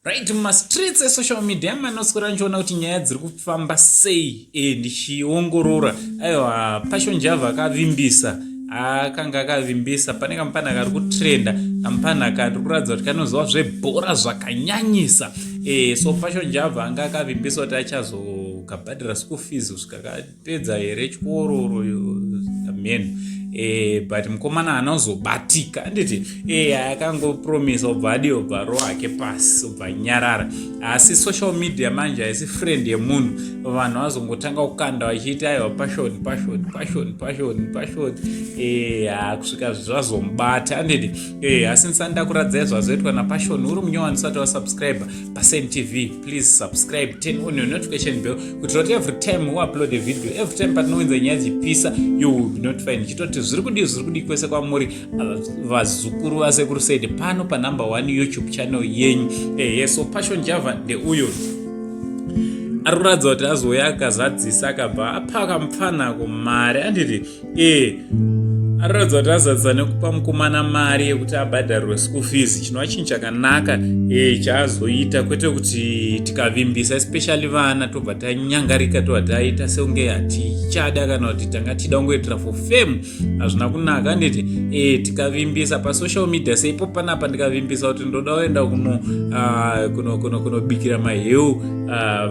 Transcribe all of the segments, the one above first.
Right, mumastreets esocial media manoswera ndichiona kuti nyaya dziri kufamba sei, ndichiongorora. Aiwa, Passion Java akavimbisa, akanga akavimbisa. Pane kamupana kari kutrenda, kamupana kari kuratidza kuti kanoziva zvebhora zvakanyanyisa. So Passion Java anga akavimbisa kuti achazokabhadhira school fees kusvika kapedza here chikoro, mheno. But mukomana haana kuzobatika, handiti? Akangopromisa, obva adi, obva ro hake pasi, obva nyarara. Asi social media manje haisi friend yemunhu. Vanhu vazongotanga kukanda vachiita, "Aiwa, Passion, Passion, Passion, Passion, Passion." Kusvika zvazomubata, handiti? Asi ndisati ndakuradzai zvazoitwa naPassion, uri munyowani usati wasubscribe paSen TV, please subscribe, turn on your notification bell kuitira kuti every time we upload a video, every time patinowinza nyaya dzipisa, you will be notified. Ndichitoti zviri kudii, zviri kudii kwese kwamuri, vazukuru vasekuru said pano panumber one YouTube channel yenyu. Ehe, so Passion Java ndeuyo ari kuratidza kuti azouya akazadzisa, akabva apaka mupfanako mari, handiti? Ari kuratidza kuti azadzisa nekupa mukomana mari yekuti abhadharirwe school fees, chinova chinhu chakanaka chaazoita, kwete kuti tikavimbisa, especially vana, tobva tanyangarika, tobva taita sekunge hatichada kana kuti tanga tida kungoitira for fame. Hazvina kunaka, handiti? Tikavimbisa pasocial media, seipo panapa ndikavimbisa kuti ndoda kuenda kunobikira maheu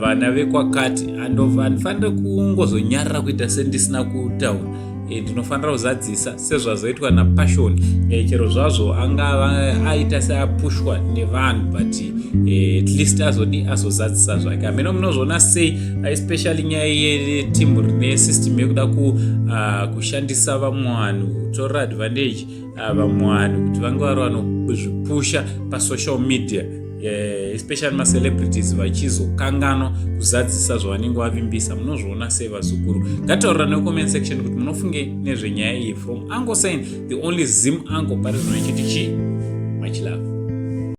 vana vekwakati, handifaniri kungozonyarara kuita sendisina kutaura. Ndinofanira kuzadzisa sezvazoitwa naPassion. Chero zvazvo angava aita seapushwa nevanhu, but at least azodi azozadzisa zvake. Hamene munozviona sei, especially nyaya yetimu rine system yekuda kushandisa vamwe vanhu, kutorera advantage vamwe vanhu kuti vange vari vanozvipusha pasocial media, especially macelebrities, vachizokanganwa kuzadzisa zvavanenge vavimbisa. Munozviona sei, vazukuru? Ngataurira necomment section kuti munofunge nezvenyaya iyi. From Uncle Sain, the only Zim uncle pari zvino, ichiti chi much love.